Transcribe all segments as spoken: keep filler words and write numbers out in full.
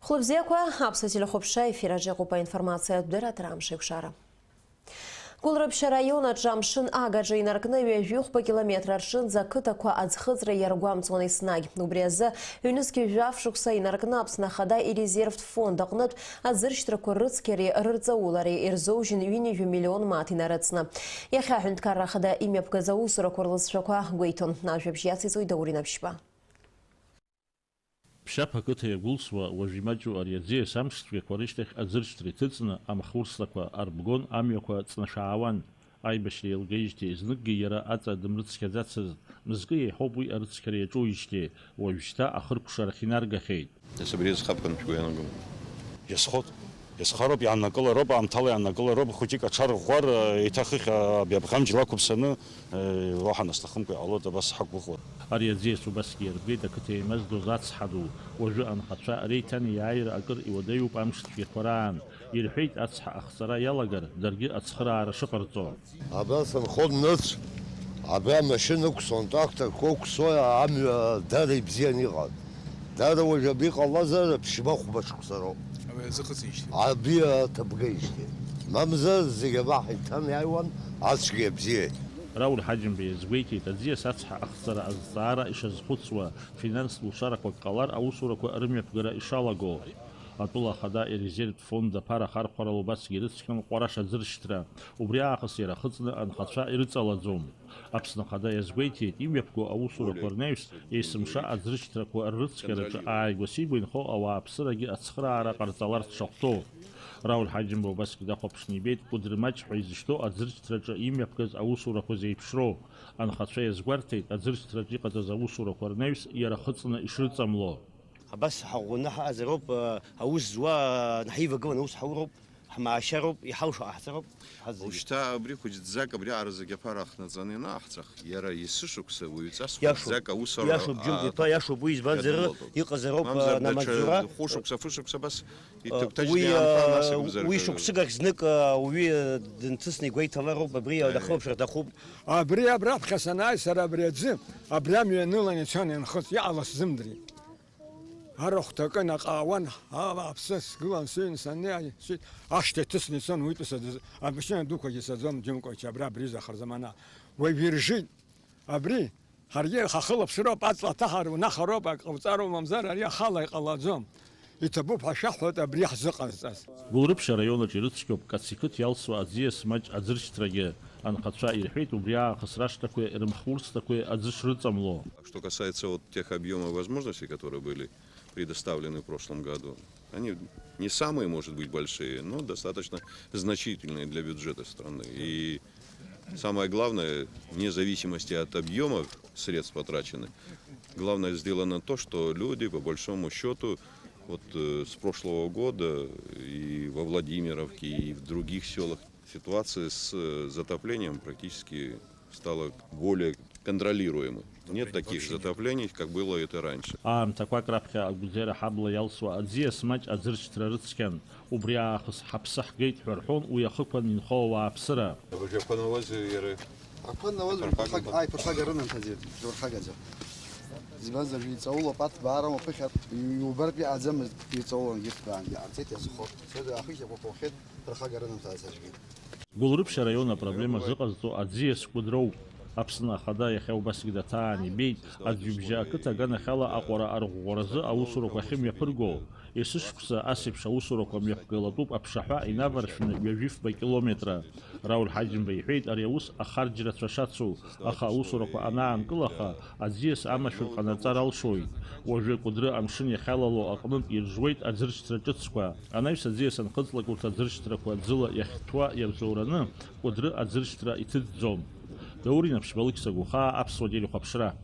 Хәлыбзиақәа, аԥсуа телехәаԥшра ефир аҿы иҟоуп аинформациатә дырраҭара Амш еиқәшара. Гәылрыԥшь араион аҿы амшын агаҿа инаркны ҩажәихәба километр рҿынӡа ақыҭақәа аӡхыҵра иаргәамҵуан еснагь. Убри азы ҩнызқь жәаф шықәса инаркны Аԥсны Ахада ирезервтә фонд аҟнытә аӡыршьҭрақәа рыцқьареи рырҵаулареи ирзоужьын ҩынҩажәа миллион мааҭ инарыҵны. Иахьа аҳәынҭқарра ахада имҩаԥгаз аусурақәа рлызшәақәа гәеиҭон. Ажәабжь иациҵоит Даур Инаԥшьба. Ԥшьаԥ ақыҭа иагәылсуа, уажә имаҷу ари аӡиас амшцәгьақәа рышьҭахь аӡыршьҭра иҭыҵны, амхурсҭақәа арбгон, амҩақәа ҵнашәаауан. Аибашьра еилгеижьҭеи зныкгьы иара аҵа дымрыцқьаӡацызт, мызкы еиҳоуп уи арыцқьара иаҿуижьҭеи, уажәшьҭа ахыркәшарахь инаргахьеит. Иасабри зхаԥхьан шәгәы иаанагом. Иазхоит. Иазхароуп, иааннакылароуп, аамҭала иааннакылароуп, хәыҷык аҽарӷәӷәар, еиҭа хыхь, абри абӷанџьла ақәыԥсаны, уаҳа насҭахымкәа иҟалоит, абас ҳақәгәыӷуа. Ари аӡиас убасгьы иарбгеит ақыҭа еимаздоз ацҳа ду, уажәы анхацәа реиҭанеиааира акыр иуадаҩуп амш цәгьақәа раан. Ирҳәеит, ацҳа ахҵара иалагар, даргьы ацхыраара шыҟарҵо. Абас анхон нырцә, абра амашьына ықәцон, тракторқәа ықәцо, амҩа дара ибзиан иҟан. Дара уажә абри ҟалазар, ԥшьба-хәба шықәса роуп. Абри азыхыҵижьҭеи? Абри аҭабгаижьҭеи. Мамзар, зегь абаҳ иҭан иааиуан, ацәгьеи абзиеи. Рауль Ҳаџьымба иазгәеиҭеит, аӡиас ацҳа ахҵара азҵаара ишазхәыцуа, финанстә лшарақәак ҟалар, аусурақәа рымҩаԥгара ишалаго. Атәыла ахада ирезервтә фонд аԥара ахархәарала убасгьы ирыцқьон Ҟәараш аӡыршьҭра. Убри аахыс иара ахыҵны анхацәа ирыҵалаӡом. Аԥсны Ахада иазгәеиҭеит, имҩаԥго аусурақәа рнаҩс, есымша аӡрышьҭрақәа ррыцқьараҿы ааигәа-сигәа инхо ауааԥсырагьы ацхыраара ҟарҵаларц шахәҭоу. Рауль Ҳаџьымба убасгьы дахәаԥшны ибеит, Кәыдры маҷ ҳәа изышьҭоу аӡрышьҭраҿы имҩаԥгаз аусурақәа зеиԥшроу. Анхацәа иазгәарҭеит, аӡрышьҭраҿы иҟаҵаз аусурақәа рнаҩс иара хыҵны ишрыҵамло. Абас ҳаӷәӷәаны ҳаҟазароуп, аус зуа наҳаивагыланы аус ҳауроуп. Ҳмаашьароуп, иҳалшо ҟаҳҵароуп, ҳазегьы. Ушьҭа абри хәыҷӡак абриаҟара зегьы аԥара ахнаҵаны ианаҳҵах, иара есышықәса, уаҩҵас хәыҷӡак аус ара-, иашоуп, џьынџьа иҭәа, иашоуп уи, избанзар, иҟазароуп, мамзар, а, даҽа намаҵзура. Хәышықәса, фышықәса абас, а, иҭыгәҭажьны уи, иаанхалан, а, ас иакәзар, уи шықәсык ахь знык, а, уаҩы дынҭысны игәеиҭалароуп, абри, аиеи, дахылаԥшыр аҭахуп. Абри абраԥхьа санааи, сара абри аӡы, абри амҩа ианыланы ицон, ианхыҵ, иҟалаз сзымдырит. Арахә ҭакын, аҟаауан, ала аԥсы сгылан, сыҩн саннеи, сҩит, ашҭа иҭысны ицон, уи тәы саӡаз-, амашьына дуқәагьы саӡом, Џьынкәача, абра абри захар замана. Уажә иржит. Абри, ҳаргьы ҳахылаԥшроуп, аҵла аҭаҳар унахароуп, ак ҟауҵароуп, мамзар ари ахала иҟалаӡом. Иҭабуп ҳәа шәаҳҳәоит абри ҳзыҟазҵаз. Гәылрыԥшь араион аҿы ирыцқьоуп Каци қыҭ иалсуа аӡиас маҷ аӡыршьҭрагьы. Анхацәа ирҳәеит, убри аахыс рашҭақәеи рымхурсҭақәеи аӡы шрыҵамло. Что касается вот тех объёмов возможностей, которые были предоставлены в прошлом году, они не самые, может быть, большие, но достаточно значительные для бюджета страны. И самое главное, вне зависимости от объёма средств потраченных, главное сделано то, что люди, по большому счёту, вот, э, с прошлого года и во Владимировке, и в других сёлах ситуация с, э, затоплением практически стала более контролируемой. Нет таких затоплений, как было это раньше. Аамҭақәак раԥхьа Агәӡера ҳабла иалсуа аӡиас маҷ аӡыршьҭра рыцқьан. Убри аахыс ҳаԥсы ҳгеит ҳәа рҳәон уи ахықәан инхо ауааԥсыра. Абыржәы ақәа науазеи иара? Ақәа науазар, иԥырхагоуп. Иԥырхаг-, ааиԥырхагара рымҭаӡеит, дурхагаӡа. Избанзар, иҵаулоуп, аҭбаара уаԥыхьа, иубартә иҟаӡамызт, иҵаулан, егьырҭ баангьы ҟарҵеит, иазхоуп. Сыда ахыхь ақәақәа ухеит, ԥырхагара рымҭаӡеит аӡәгьы. Гәылрыԥшь араион апроблема зыҟазҵо аӡиас Кәыдроуп. Аԥсны Ахада иахьа убасгьы даҭаан ибеит, Аӡҩыбжьа ақыҭа аганахьала аҟәара арӷәӷәаразы аусурақәа ахьымҩаԥырго. Есышықәса ас еиԥш аусурақәа мҩаԥгалатәуп аԥшаҳәа инаваршәны ҩажәифба километра. Рауль Ҳаџьымба иҳәеит, ари аус ахарџь рацәа шацу, аха аусурақәа анаанкылаха, аӡиас амашәыр ҟанаҵар алшоит. Уажәы Кәыдры амшын иахьалало аҟнытә иржуеит аӡыршьҭра ҿыцқәа. Анаҩс аӡиас анхыҵлак урҭ аӡыршьҭрақәа ӡыла иахьҭәуа иабзоураны, Кәыдры аӡыршьҭра иҭыҵӡом. Даур Инаԥшьба, Алықьса Гәыхаа, Аԥсуа телехәаԥшра.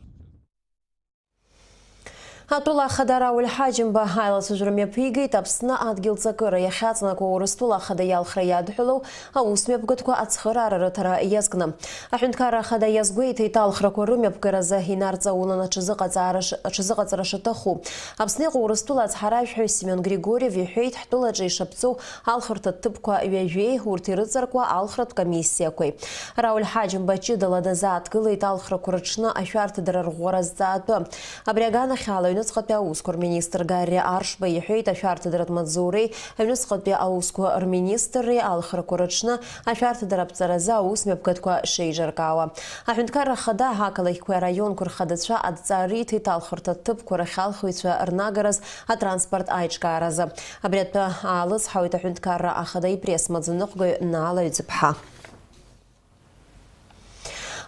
Атәыла ахада Рауль Ҳаџьымба аилацәажәара мҩаԥигеит Аԥсны адгьыл ҵакыра иахьаҵанакуа Урыстәыла ахада иалхра иадҳәалоу аусмҩаԥгатәқәа ацхыраара рыҭара иазкны. Аҳәынҭқарра ахада иазгәеиҭеит, алхрақәа рымҩаԥгаразы инарҵаулан аҽазыҟаҵара ш-, аҽазыҟаҵара шаҭаху. Аԥсны иҟоу Урыстәыла ацҳаражәҳәаҩ Семион Григорьев иҳәеит, ҳтәылаҿы ишаԥҵоу алхырҭа ҭыԥқәа ҩажәеи урҭ ирыҵаркуа алхратә комиссиақәеи. Рауль Ҳаџьымба ҷыдала дазааҭгылеит алхрақәа рыҽны ашәарҭадара рӷәӷәара зҵаатәы. Абри аганахьала Аҩныҵҟатәи аусқәа рминистр Гарри Аршба иҳәеит, ашәарҭадаратә маҵзуреи аҩныҵҟатәи аусқәа рминистрреи алхрақәа рыҽны ашәарҭадара аԥҵаразы аус мҩаԥгатәқәа шеиҿаркаауа. Аҳәынҭқарра Ахада ақалақьқәеи араионқәа рхадацәа адҵа риҭеит алхырҭа ҭыԥқәа рахь алхыҩцәа рнагараз атранспорт аиҿкааразы. Абри атәы аалыцҳауеит Аҳәынҭқарра Ахада ипресс-маӡаныҟәгаҩ Наала Ҩӡыԥҳа.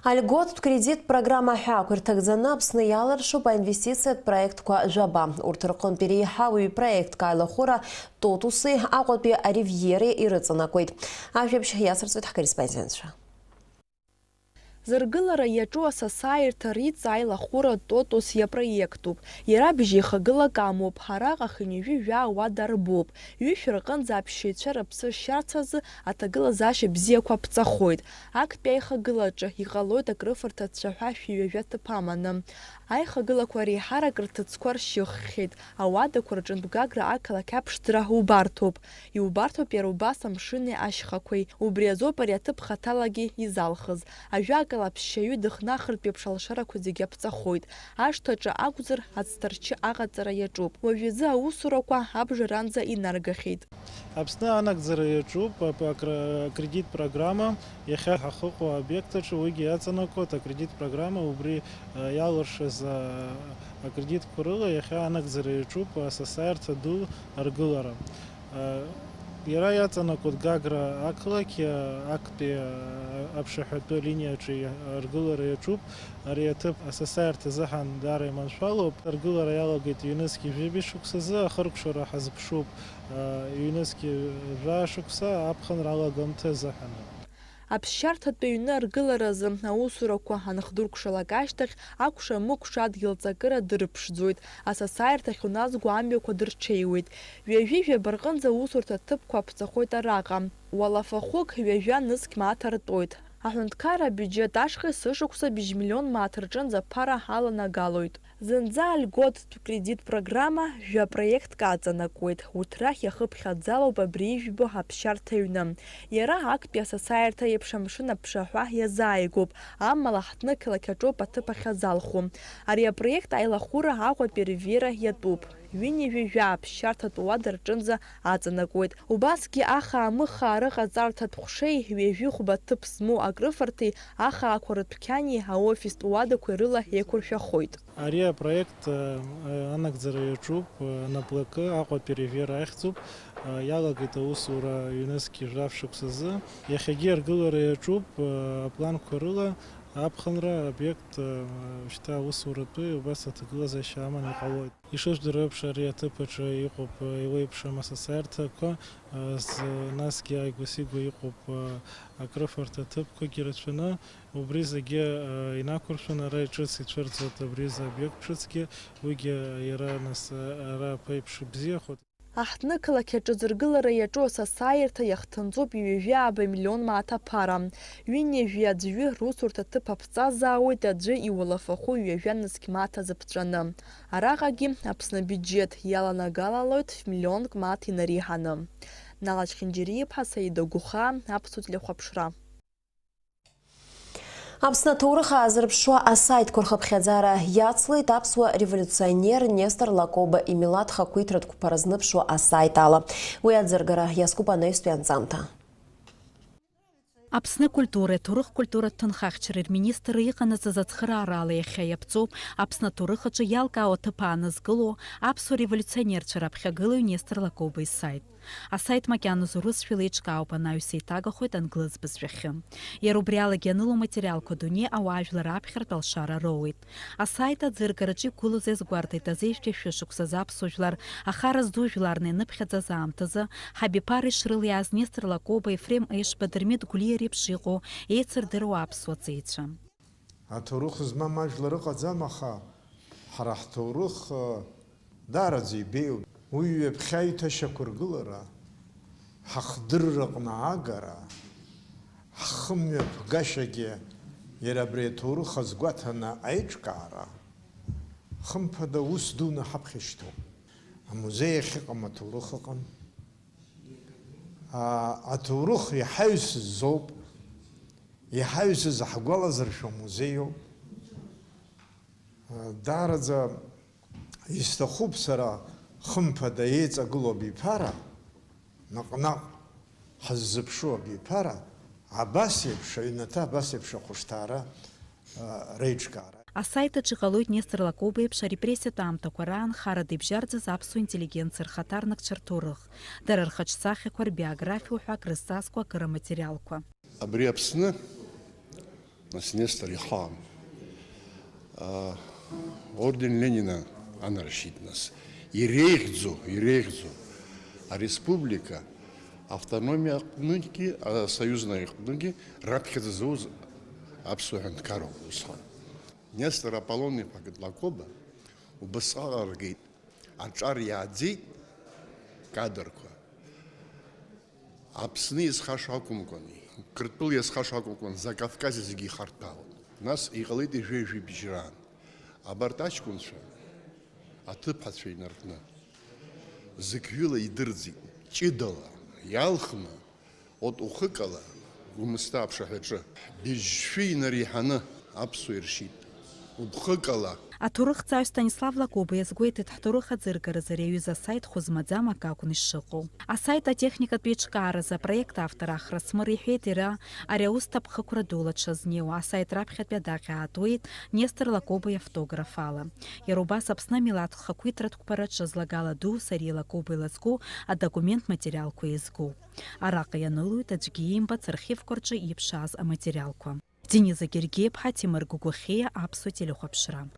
Алиготтә кредит программа ҳәа ақәирҭагӡаны Аԥсны иаларшуп аинвестициатә проектқәа жәаба. Урҭ рҟынтә иреиҳау ҩ-проектк аилахәыра Тотуси Аҟәатәи аривиереи ирыҵанакуеит. Ажәабжь иацырҵоит ҳкорреспондентцәа. Зыргылара иаҿу асасааирҭа Риҵа аилахәыра Тотус иапроектуп. Иара бжьеихагылак амоуп, араҟа хынҩажәи жәаа уада рбоуп. Ҩышә рҟынӡа аԥсшьаҩцәа рыԥсы шьарц азы аҭагылазаашьа бзиақәа ԥҵахоит. Актәи аихагылаҿы иҟалоит акрыфарҭа цәаҳәашәи ҩажәа ҭыԥ аманы. Аихагылақәа реиҳарак рҭыӡқәа ршьыххьеит, ауадақәа рҿынтә Гагра ақалақь аԥшӡара убарҭоуп. Иубарҭоуп иара убас амшыни ашьхақәеи. Убри азоуп ари аҭыԥ хаҭалагьы изалхыз. Ажәакала, аԥсшьаҩы дыхнахыртә еиԥш алшарақәа зегьы аԥҵахоит. Ашҭаҿы акәзар, ацҭарчы аҟаҵара иаҿуп. Уажәазы аусурақәа абжаранӡа инаргахьеит. Аԥсны анагӡара иаҿуп ап-, акр-, акредит программа, иахьа ҳахьыҟоу аобиект аҿы уигьы иаҵанакуеит акредит программа, убри, а, иалыршаз, а, акредитқәа рыла иахьа анагӡара иаҿуп асасааирҭа ду аргылара. А, иара иаҵанакуеит Гагра ақалақь, а, актәи, а, аԥшаҳәатәы линиаҿы иа-, аргылара иаҿуп. Ари аҭыԥ асасааирҭа азыҳәан даара иманшәалоуп. Аргылара иалагеит ҩнызқь жәибжь шықәсазы, ахыркәшара ҳазԥшуп. Ҩнызқь жәаа шықәса аԥхынра алагамҭа азыҳәан. Аԥсшьарҭатәи аҩны аргыларазы аусурақәа анхдыркәшалак ашьҭахь, акәша-мыкәша адгьыл ҵакыра дырԥшӡоит, асасааирҭахь уназго амҩақәа дырҽеиуеит. Ҩажәи жәаба рҟынӡа аусурҭа ҭыԥқәа аԥҵахоит араҟа. Уалафахәык ҩажәа нызқь мааҭ артәоит. Аҳәынҭқарра абиуџьет ашҟа есышықәса быжь миллион мааҭ рҿынӡа аԥара аланагалоит. Зынӡа алиготтә кредит программа жәа проектк аҵанакуеит. Урҭ рахь иахыԥхьаӡалоуп абри ижәбо аԥсшьарҭа аҩны. Иара актәи асасааирҭа еиԥш амшын аԥшаҳәа иазааигәоуп, амала ҳҭнықалақь аҿоуп аҭыԥ ахьазалху. Ари апроект аилахәыра Аҟәатәи аривиера иатәуп. Ҩынҩажәи жәаа аԥсшьарҭатә уада рҿынӡа аҵанакуеит. Убасгьы ахаа-мыхаа рыҟаҵарҭатә ҟәшеи ҩажәи хәба ҭыԥ змоу акрыфарҭеи ахаақәа рыдәқьани аофистә уадақәеи рыла еиқәыршәахоит. Ари апроект, э, анагӡара иаҿуп, э, наплакы Аҟәатәи аривиера ахьӡуп. Э, иалагеит аусура ҩнызқь жәаф шықәсазы. Иахьагьы аргылара иаҿуп, э, апланқәа рыла аԥхынра обиект, э, шьҭа аусуратәы убас аҭагылазаашьа аманы иҟалоит. Ишыжәдыруа еиԥш, ари аҭыԥ аҿы иҟоуп, э, еиуеиԥшым асасааирҭақәа, э, з-, насгьы ааигәа-сигәа иҟоуп, э, акрыфарҭа ҭыԥқәагьы рацәаны. Убри зегьы, э, инақәыршәаны ара иҿыц ицәырҵуеит абри азы обиект ҿыцгьы, уигьы иара нас, э, ара аԥеиԥш ибзиахоит. Аҳҭнықалақь аҿы зыргылара иаҿу асасааирҭа иахҭынҵоуп ҩажәи ааба миллион мааҭ аԥара. Ҩынҩажәи аӡәы русурҭа ҭыԥ аԥҵазаауеит аӡәы иуалафахәы ҩажәа нызқь мааҭ азыԥҵәаны. Араҟагьы Аԥсны абиуџьет иаланагалалоит ф-миллионк мааҭ инареиҳаны. Нала Чхинџьариа-иԥҳа, Саида Гәыхаа, Аԥсуа телехәаԥшра. Аԥсны аҭоурых аазырԥшуа асаитқәа рхыԥхьаӡара иацлеит аԥсуа револиуционер Нестор Лакоба имилаҭ хақәиҭратә қәԥара знырԥшуа асаит ала. Уи аӡыргара иазкуп анаҩстәи анҵамҭа. Аԥсны акультуреи аҭоурых-культуратә ҭынхахьчареи рминистрра иҟанаҵаз ацхыраарала иахьа иаԥҵоуп Аԥсны аҭоурых аҿы иалкаау аҭыԥ аанызкыло аԥсуа револиуционерцәа раԥхьагылаҩ Нестор Лакоба исаит. Асаит макьаназы урысшәала еиҿкаауп, анаҩс еиҭагахоит англыз бызшәахьы. Иара убри алагьы аныло материалқәа адунеи ауаажәлар аԥхьартә алшара роуеит. Асаит аӡыргараҿы иқәгылоу зезгәарҭеит азеижәтәи шәышықәсазы аԥсуа жәлар ахара зду жәлар неиныԥхьаӡаз аамҭазы ҳабиԥара ишрылиааз Нестор Лакоба, Ефрем Ешба, Дырмит Гәлиа реиԥш иҟоу еицырдыруа аԥсуа ҵеицәа. Аҭоурых змам ажәлар ыҟаӡам, аха ҳара ҳҭоурых, ы, даараӡа ибеиоуп. Уи ҩаԥхьа аиҭашьақәыргылара, ҳахдырраҟны аагара, ҳхымҩаԥгашьагьы иара абри аҭоурых азгәаҭаны аиҿкаара, хымԥада, ус дуны ҳаԥхьа ишьҭоуп. Амузеи ахьыҟам аҭоурых ыҟам. А, аҭоурых иҳаҩсыз зоуп, иҳаҩсыз ҳгәалазыршәо амузеиуп. А, даараӡа Исҭахуп сара, хымԥада, еиҵагылоу абиԥара, наҟ-наҟ ҳаззыԥшу абиԥара, абас еиԥш аҩнаҭа, абас еиԥш ахәышҭаара, а, реиҿкаара. Асаит аҿы иҟалоит Нестор Лакоба иеиԥш арепрессиатә аамҭақәа раан харада ибжьарҵаз аԥсуа интеллигенциа рхаҭарнакцәа рҭоурых, дара рхаҿсахьақәа, рбиографиа уҳәа акрызҵазкуа акыра материалқәа. Абри Аԥсны, нас, Нестор ихаан, а, орден Ленина анаршьит, нас, иреиӷьӡоу, иреиӷьӡоу ареспублика автономиа аҟныгьы, асоюзна аҟныгьы раԥхьаӡа зоуз аԥсуа ҳәынҭқарроуп усҟан. Нестор Аполлон-иԥа Лакоба убасҟак аргеит, аҿар иааӡеит кадрқәа. Аԥсны иазхаша акәымкәан, Қырҭтәыла иазхаша акәымкәан, Закавказе зегьы ихарҭәаауан. Нас иҟалеит ижәи-ижәи бжьраан. Абарҭ аҷкәынцәа, аҭыԥҳацәа инаркны, зықьҩыла идырӡит, ҷыдала, иалхны, от ухыкала, Гәымсҭа аԥшаҳәаҿы, быжьшәы инареиҳаны аԥсуа иршьит. Уԥхыкала. Аҭоурыхҭҵааҩ Станислав Лакоба иазгәеиҭеит, ҳҭоурых аӡыргаразы ари аҩыза асаит хәы змаӡам акы акәын ишыҟоу. Асаит атехникатә еиҿкааразы апроект автор Ахра Смыр иҳәеит иара, ари аус ҭаԥхықәра дула дшазнеиуа, асаит раԥхьатәи адаҟьа аатуеит Нестор Лакоба иавтограф ала. Иара убас Аԥсны амилаҭ хақәиҭратә қәԥараҿы злагала ду Сариа Лакоба илызку адокумент материалқәа еизгоуп. Араҟа ианылоит аӡәгьы иимбац архивқәа рҿы иԥшааз аматериалқәа. Дениза Гергиеԥҳа, Ҭемыр Гәыгәахьиа, Аԥсуа телехәаԥшра.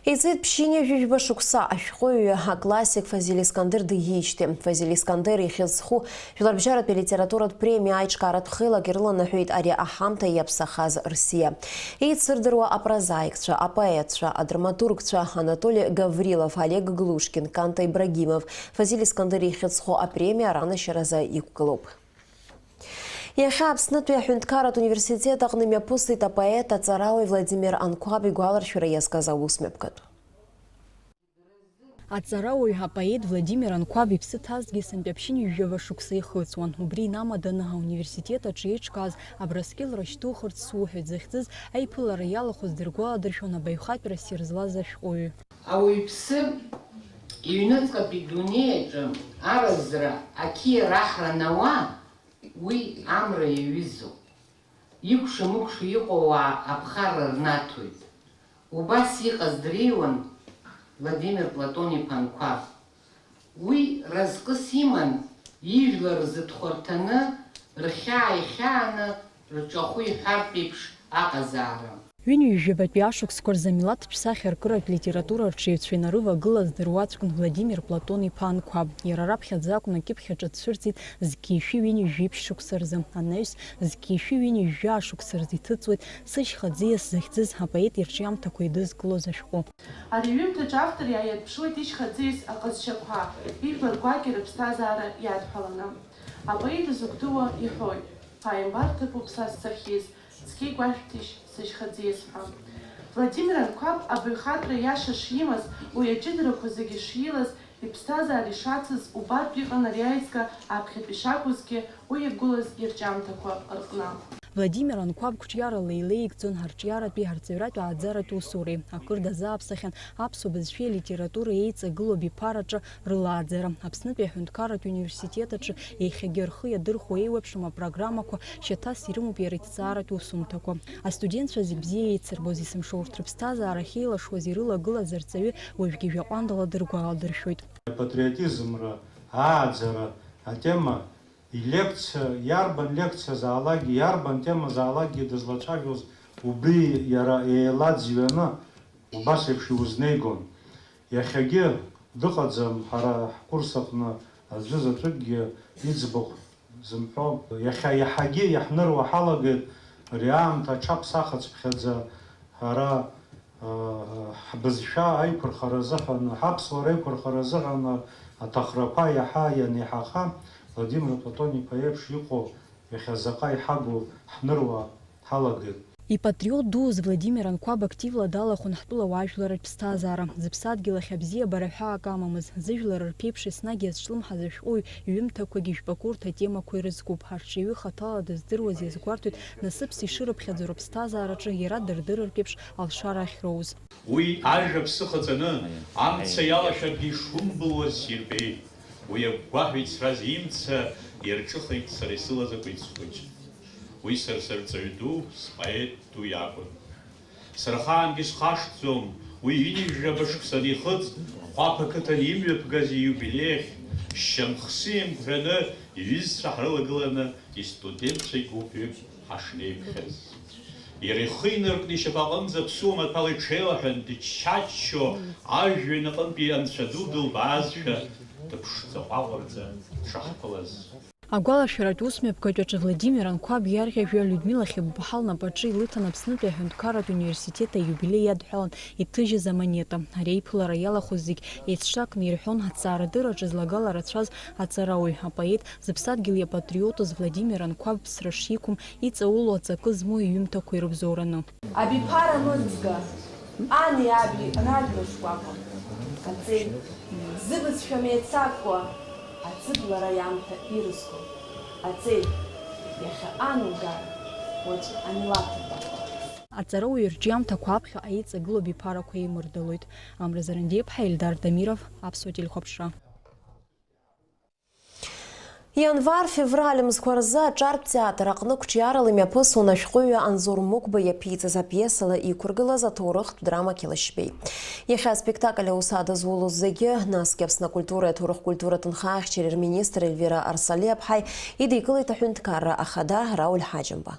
Иҵит ԥшьынҩажәи жәба шықәса ашәҟәыҩҩы, аклассик Фазиль Искандер диижьҭеи. Фазиль Искандер ихьӡ зху жәларбжьаратәи алитературатә премиа аиҿкааратә хеилак ирыланаҳәеит ари аҳамҭа иаԥсахаз рсиа. Еицырдыруа апрозаикцәа, апоетцәа, адраматургцәа Анатоли Гаврилов, Олег Глушкин, Канта Ибрагимов Фазиль Искандер ихьӡ зху апремиа ранашьаразы иқәгылоуп. Иахьа Аԥснытәи аҳәынҭқарратә университет аҟны имҩаԥысит апоет аҵарауаҩ Владимир Анқәаб игәаларшәара иазкыз аусмҩаԥгатә. Аҵарауаҩ, апоет Владимир Анқәаб иԥсы ҭазҭгьы сынтәа ԥшьынҩажәи жәаба шықәса ихыҵуан. Убри инамаданы ауниверситет аҿы еиҿкааз Абрыскьыл рышьҭухырц суҳәоит захьӡыз аиԥылара иалахәыз дыргәаладыршәон абаҩхатәра ссир злаз ашәҟәыҩҩы. Ауаҩԥсы иҩныҵҟатәи дунеи аҿы аразра, ақьиара аҳра анауа, уи амра иаҩызоуп. Икәша-мыкәша иҟоу ауаа аԥхарра рнаҭоит. Убас иҟаз дреиуан Владимир Платон-иԥа Анқәаб. Уи разҟыс иман, ижәлар рзы дхәарҭаны, рхьаа ихьааны, рҿахәы иҳәартә еиԥш аҟазаара. Ҩынҩажәи жәабатәи ашықәсқәа рзы амилаҭтә сахьаркыратә литература арҿиаҩцәа инарывагылаз дыруаӡәкын Владимир Платон-иԥа Анқәаб. Иара раԥхьаӡа акәын акьыԥхь аҿы дцәырҵит зқьи жәшәи ҩынҩажәи жәиԥшь шықәса рзы, анаҩс зқьи жәшәи ҩынҩажәи жәаа шықәса рзы иҭыҵуеит Сышьха ӡиас захьӡыз апоет ирҿиамҭақәа еидызкылоз ашәҟәы. Ари аҩымҭаҿы автор иааирԥшуеит ишьха ӡиас аҟазшьақәа, ижәлар гәакьа рыԥсҭазаара иадҳәаланы. Апоет изыгәдууа иҳәоит, ԥааимбар ҭыԥуп са сцахьиз, цқьа игәашәҭишь сышьха ӡиас ҳәа. Владимир Анқәаб абаҩхатәра иаша шимаз, уи аҷыдарақәа зегьы шилаз, иԥсҭазаара ишацыз убартә иҟан ари аизга аԥхьатәи шакәызгьы уи иагәылаз ирҿиамҭақәа рҟны. Владимир Анқәаб қәҿиарала илеигӡон арҿиаратәи арҵаҩратә ааӡаратә усуреи, акыр дазааԥсахьан аԥсуа бызшәеи алитературеи еиҵагылоу абиԥараҿы рылааӡара. Аԥснытәи аҳәынҭқарратә университет аҿы иахьагьы рхы иадырхәо еиуеиԥшым апрограммақәа шьаҭас ирымоуп иара иҭҵааратә усумҭақәа. Астудентцәа зегь бзиа еицырбоз, есымша урҭ рыԥсҭазаара ахьеилашуаз ирылагылаз арҵаҩы уажәгьы жәаҟәандала дыргәаладыршәоит. Апатриотизмра ааӡара атема, илекциа, иарбан лекциазаалакгьы, иарбан темазаалакгьы дызлацәажәоз убри иара еилаӡҩаны убас еиԥш иузнеигон. Иахьагьы дыҟаӡам ҳара ҳкурс аҟны аӡәы заҵәыкгьы иӡбахә зымҳәо. Иахьа иаҳагьы иаҳныруа ҳалагеит, ари аамҭа аҽаԥсахацыԥхьаӡа ҳара, ыы, ҳбызшәа аиқәырхара азыҳәан, ҳаԥсуара аиқәырхара азыҳәан аҭахрақәа иаҳа ианеиҳаха, Владимир Платон-иԥа иеиԥш иҟоу иахьа заҟа иҳагу ҳныруа ҳалагеит. Ипатриот дуз Владимир Анқәаб активла далахәын ҳтәыла уаажәларратә ԥсҭазаара. Зыԥсадгьыл ахь абзиабара ҳәаак амамыз, зыжәлар рԥеиԥш еснагь иазҿлымҳаз ашәҟәыҩ, иҩымҭақәагьы жәпакы урҭ атемақәа ирызкуп. Арҿиаҩы хаҭала дыздыруаз иазгәарҭоит насыԥс ишырыԥхьаӡо рыԥсҭазаараҿы иара дырдырыртә еиԥш алшара ахьроуз. Уи ажәа ԥсыхаҵаны, амца иалашәаргьы ишумбылуаз сирбеит. Уи агәгәаҳәа ицраз имца ирҿыхеит сара исылаз акәиц хәыҷ. Уи сара сырҵаҩ ду, споет ду иакәын. Сара ахаангьы схашҭӡом, уи ҩынҩажәаба шықәса анихыҵ, Хәаԥ ақыҭан имҩаԥгаз ииубилеи ахь, шьамхы симҳәаны, иҩызцәа ҳрылагыланы, истудентцәа игәыԥҩык ҳашнеиԥхьаз. Иара ихы инаркны ишьапаҟынӡа аԥсуа маҭәала иҽеилаҳәан, дычча-ччо, ажәҩан аҟынтәи анцәа ду дылбаазшәа, дыԥшӡа ҟәаҟәаӡа дшаҳԥылаз. Агәалашәаратә усмҩаԥгатә аҿы Владимир Анқәаб иарӷьажәҩа Людмила Хьыбԥаҳа лнап аҿы илыҭан Аԥснытәи аҳәынҭқарратә университет аиубилеи иадҳәалан иҭыжьыз амонета. Ари аиԥылара иалахәыз зегь еицҿакны ирҳәон аҭҵаарадырраҿы злагала рацәаз аҵарауаҩ, апоет, зыԥсадгьыл иапатриотыз Владимир Анқәаб ԥсра шиқәым иҵаулоу аҵакы змоу иҩымҭақәа ирыбзоураны. Абиԥара мыӡга, ани аби ражәла шкәакәа. Аҵеи, зыбызшәа меицакуа, аӡыблара иамҭа ирызго. Аҵеи, иахьа ан угар, уаҵәы амилаҭ убар. Аҵарауаҩ рҿиамҭақәа аԥхьаҟа еиҵагылоу абиԥарақәа еимырдалоит. Амра Зарандиаԥҳа, Ельдар Дамиров, Аԥсуа телехәаԥшра. Ианвар-февраль мзқәа рзы аҿартә театр аҟны қәҿиарала имҩаԥысуан ашәҟәыҩҩы Анзор Мықәба иаԥиҵаз апиесала иқәыргылаз аҭоурыхтә драма Қьылышьбеи. Иахьа аспектакль аус адызулоз зегьы, насгьы Аԥсны акультуреи аҭоурых-культура ҭынха ахьчареи рминистр Ельвира Арсалиаԥҳаи идикылеит аҳәынҭқарра ахада Рауль Ҳаџьымба.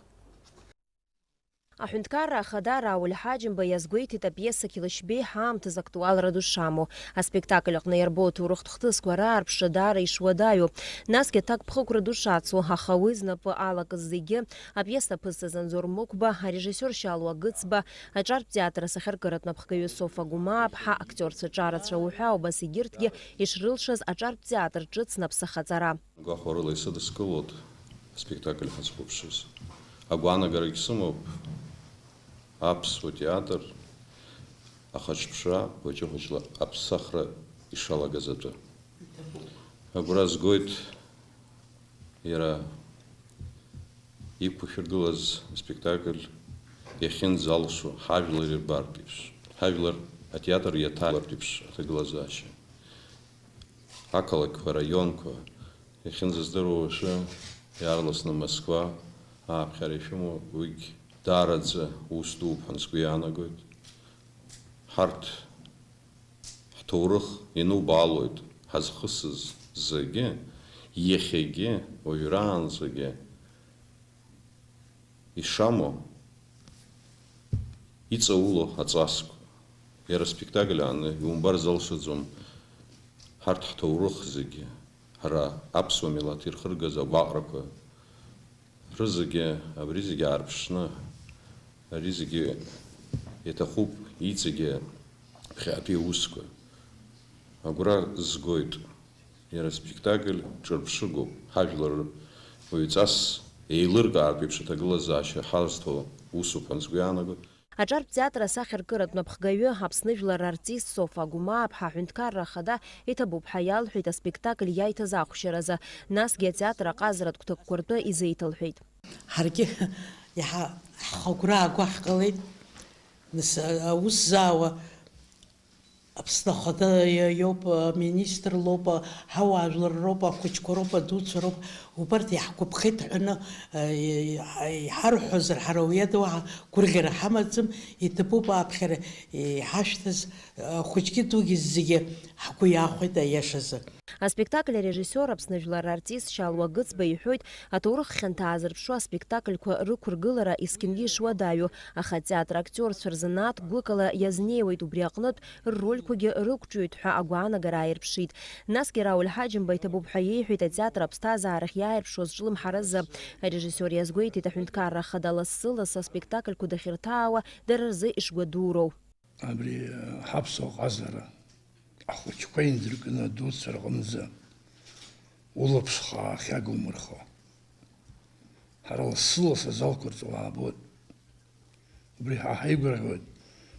Аҳәынҭқарра ахада Рауль Ҳаџьымба иазгәеиҭеит апиеса Қьылышьбеи ҳаамҭазы актуалра ду шамоу. Аспектакль аҟны иарбоу аҭоурыхтә хҭысқәа раарԥшра даара ишуадаҩу. Насгьы аҭакԥхықәра ду шацу, аха уи знапы алакыз зегьы, апиеса аԥызҵаз Анзор Мықәба, арежиссиор Шьалуа Гыцба, аҿартә театр асахьаркыратә напхгаҩы Софа Гәымааԥҳа, актиорцәа ҿарацәа уҳәа убас егьырҭгьы ишрылшаз аҿартә театр ҿыц наԥсахаҵара. Гәахәарыла исыдыскылоит аспектакль ҳазхәаԥшыз. Агәаанагарагь сымоуп, аԥсуа театр ахаҿԥшра хәыҷы-хәыҷла аԥсахра ишалагаз атәы. Агәра згоит иара иқәышәыргылаз аспектакль иахьынӡалшо, ҳажәлар ирбартә еиԥш, ҳажәлар атеатр иаҭаартә еиԥш аҭагылазаашьа. Ақалақьқәа, араионқәа, иахьынӡаздыруа уажәы, иаарласны Москва ааԥхьара ишәымоу, уигь даараӡа ус дууп ҳәа сгәы иаанагоит. Ҳарҭ ҳҭоурых ианубаалоит ҳазхысыз зегьы, иахьагьы, уажәраанӡагьы. Ишамоу, иҵаулоу аҵасқәа. Иара аспектакль ааны иумбар залшаӡом ҳарҭ ҳҭоурых зегьы, ҳара аԥсуа милаҭ ирхыргаз агәаҟрақәа рызегьы, абри зегьы аарԥшны, ари зегьы иаҭахуп иҵегьы ԥхьаатәи аусқәа. Агәра згоит. Иара аспектакль ҿырԥшыгоуп, ҳажәлар уаҩҵас еилыркаартә еиԥш аҭагылазаашьа ҳазҭо усуп ҳәа сгәы иаанагоит. Аҿартә театр асахьаркыратә напхгаҩы, Аԥсны жәлар артист Софа Гәымааԥҳа аҳәынҭқарра ахада иҭабуп ҳәа иалҳәеит аспектакль иаиҭаз ахәшьаразы, насгьы атеатр аҟазаратә гәҭакқәа ртәы изеиҭалҳәеит. Ҳаргьы иаҳа ҳхы агәра аагәаҳкылеит, нас, аус заауа Аԥсны Ахада иоуп, аминистр лоуп, ҳауаажәлар роуп, ахәыҷқәа роуп, адуцәа роуп, убарҭ иаҳгәаԥхеит ҳәаны, э, иҳарҳәозар, ҳара уи ада уаҳа гәырӷьара ҳамаӡам, иҭабуп ааԥхьара иҳашәҭаз, э, хәыҷгьы дугьы зегьы ҳгәы иахәеит аиашазы. Аспектакль арежиссиор, Аԥсны жәлар артист Шьалуа Гыцба иҳәоит, аҭоурых хьанҭа аазырԥшуа аспектакльқәа рықәыргылара есқьынгьы ишуадаҩу, аха атеатр актиорцәа рзанааҭ гәыкала иазнеиуеит, убри аҟнытә ррольқәагьы рықәҿиоит ҳәа агәаанагара ааирԥшит. Насгьы Рауль Ҳаџьымба иҭабуп ҳәа иеиҳәеит атеатр аԥсҭазаарахь иааирԥшуаз ҿлымҳаразы. Арежиссиор иазгәеиҭеит, аҳәынҭқарра ахада лассы-лассы аспектакльқәа дахьырҭаауа дара рзы ишгәадуроу. Абри, э, ҳаԥсуа ҟазара ахәыҷқәа индыркны адуцәа рҟынӡа улаԥш хаа ахьагумырхо. Ҳара лассы-ласс азалқәа рҿы уаабоит. Убри ҳа ҳаигәырӷьоит.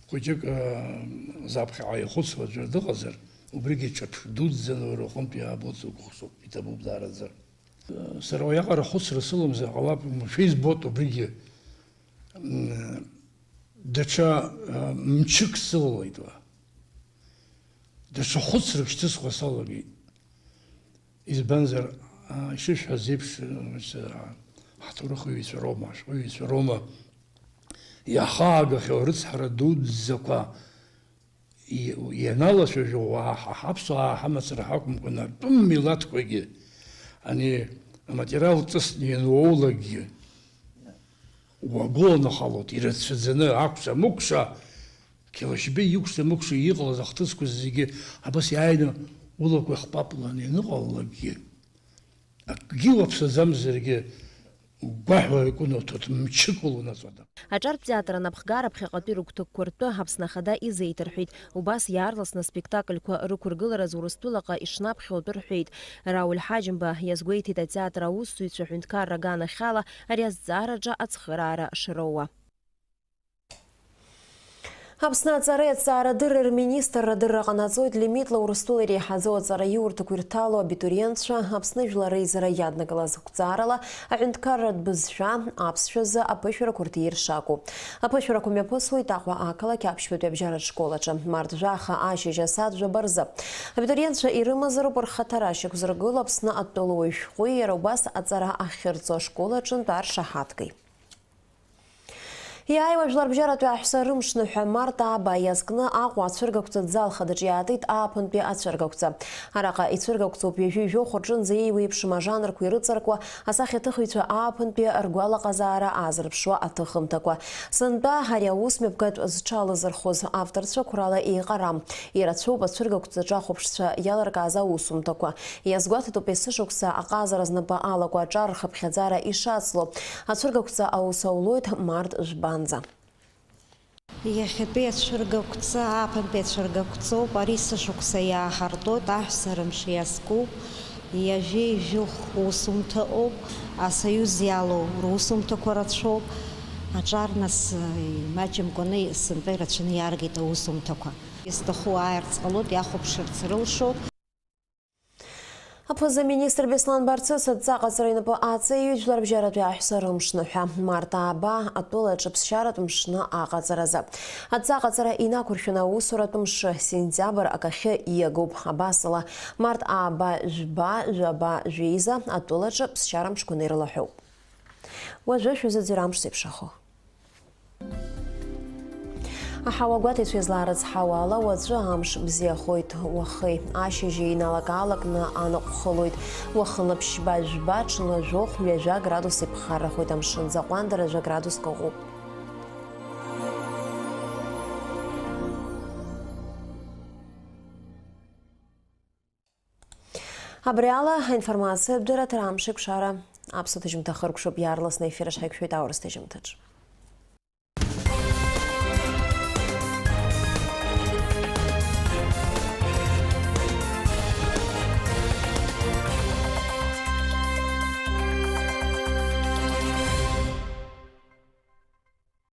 Хәыҷык, э, заԥхьаҟа ихәыцуа аӡәыр дыҟазар, убригьы ҽаԥш дуӡӡаны уара уҟынтә иаабоит, сукәыхшоуп, иҭабуп даараӡа. Сара уиаҟара хәыцра сылымзар ҟалап, шәизбоит убригьы. М, даҽа, э, мчык сылалеит уа. Даҽа хәыцрак шьҭысхуа салагеит. Избанзар, а, ишышәҳәаз еиԥш, а, ҳҭоурыхҩҩцәа роума, ашәҟәыҩҩцәа роума, иахаагахьоу арыцҳара дуӡӡақәа и-, ианалацәажәо, уаа, ҳа ҳаԥсуаа ҳамацара ҳакәымкәан, атәым милаҭқәагьы, ани аматериал ҵысны иануоулакгьы, уагәыланахалоит, ирацәаӡаны, акәша-мыкәша, Қьалашьбеи икәша-мыкәша иҟалаз ахҭысқәа зегьы абас иааины улақәа ихпапланы ианыҟалалакгьы, акгьы уаԥсаӡамзаргьы, гәгәаҳәа икәын уҭоит, мчык улонаҵ уада. Аҿартә театр анапхгара ԥхьаҟатәи рыгәҭакқәа ртәы Аԥсны Ахада изеиҭарҳәеит. Убас иаарласны аспектакльқәа рықәыргылараз Урыстәылаҟа ишнаԥхьо атәы рҳәеит. Рауль Ҳаџьымба иазгәеиҭеит атеатр аусзуҩцәа аҳәынҭқарра аганахьала ари азҵаараҿы ацхыраара шроуа. Аԥсны аҵареи аҭҵаарадырреи рминистрра адырра ҟанаҵоит лимитла Урыстәыла иреиҳаӡоу аҵараиурҭақәа ирҭало абитуриентцәа Аԥсны жәлар реизара иаднакылаз ақәҵаарала аҳәынҭқарратә бызшәа аԥсшәазы аԥышәарақәа рҭир шакәу. Аԥышәарақәа мҩаԥысуеит Аҟәа ақалақь аԥшьбатәи абжьаратә школ аҿы, март жәаха ашьыжь асааҭ жәаба рзы. Абитуриентцәа ирымазароуп рхаҭара шьақәзыргыло Аԥсны атәылауаҩ шәҟәи иара убас аҵара ахьырҵо ашкол аҿынтә аршаҳаҭгеи. Иааиуа жәларбжьаратәи аҳәса рымшныҳәа март ааба иазкны Аҟәа ацәыргақәҵа зал хадаҿ иаатит ааԥынтәи ацәыргақәҵа. Араҟа ицәыргақәҵоуп ҩажәи жәохә рҿынӡа еиуеиԥшым ажанрқәа ирыҵаркуа асахьаҭыхыҩцәа ааԥынтәи ргәалаҟазаара аазырԥшуа аҭыхымҭақәа. Сынтәа ари аус мҩаԥгатә зҽалазырхәыз авторцәа қәрала еиҟарам. Ирацәоуп ацәыргақәҵаҿы ахәаԥшцәа иалыркааз аусумҭақәа. Иазгәаҭатәуп есышықәса аҟазара знапы алаку аҿар рхыԥхьаӡара ишацло. Ацәыргақәҵа аус аулоит март жәбанӡа. Иахьатәи ацәыргақәҵа ааԥынтәи ацәыргақәҵоуп. Ари сышықәса иааҳартуеит, аҳәса рымш иазкуп, ҩажәеи жәохә усумҭа ыҟоуп, асоиуз иалоу русумҭақәа рацәоуп. Аҿар нас, имаҷымкәаны сынтәа ирацәаны иааргеит аусумҭақәа. Изҭаху ааирц ҟалоит, иахәаԥшырц рылшоит. Аԥыза-министр Беслан Барцыц адҵа ҟаҵара инапы аҵаиҩит жәларбжьаратәи аҳәса рымшныҳәа, март ааба атәылаҿы ԥсшьаратә мшны аҟаҵаразы. Адҵа ҟаҵара инақәыршәаны аусуратә мшы, сентиабр акахьы иагоуп. Абасала, март ааба жәба, жәаба, жәеиза атәылаҿы ԥсшьара мшқәа неирлаҳәоуп. Уажәы шәазыӡырҩ амш зеиԥшрахо. Аҳауа гәаҭеицәа излаарыцҳауа ала, уаҵәы амш бзиахоит, уахеи ашьыжьи иналак-аалакны анаҟә хылоит. Уахынла ԥшьба-жәба, ҽынла жәохә, ҩажәа градус иԥхаррахоит, амшын аӡы аҟәандара жәа градуск ыҟоуп. Абри ала аинформациатә дырраҭара амш еиқәшара аԥсуа ҭыжьымҭа хыркәшоуп, иаарласны аефир аҿы ҳаиқәшәоит аурыс ҭыжьымҭаҿ.